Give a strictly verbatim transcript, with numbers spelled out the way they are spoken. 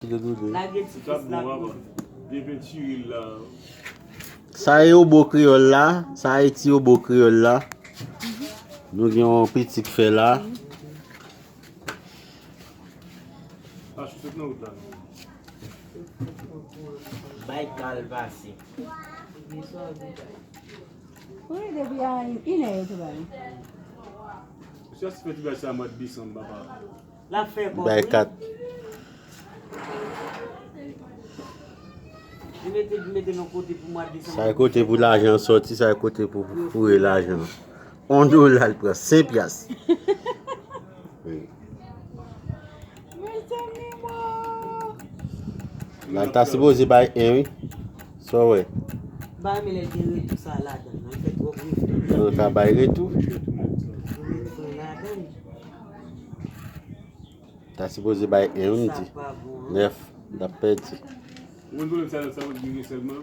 Lage ti fis la pou li. Byen pentire l la. Sa e obo kreyòl la. Sa e ti obo kreyòl la. Nou gen yon piti k fè la. Bay kal pase. Wi, depi a inè yo te bay. Misye ap fè ti bagay sa mwa desanm, papa. L ap fè kòb, bay wi. Kat. Li mete, li mete nan kote pou mwa desanm. Sa e kote pou lajan sòti, sa e kote pou foure lajan. On dola, l pran senk pyas. Wi. Mezanmi, mwen. La, l ta sipoze bay en, wi. Sa w wè? Ba men lè l gen retou sa ladan, non, li fè twòp retou. Yo ka bay retou. Retou ladan. Ta sipoze bay en, wi, m di. Sa pa bon, non. Nèf, l ap pèdi. Ou konn pwoblèm sa, sa w di sèlman?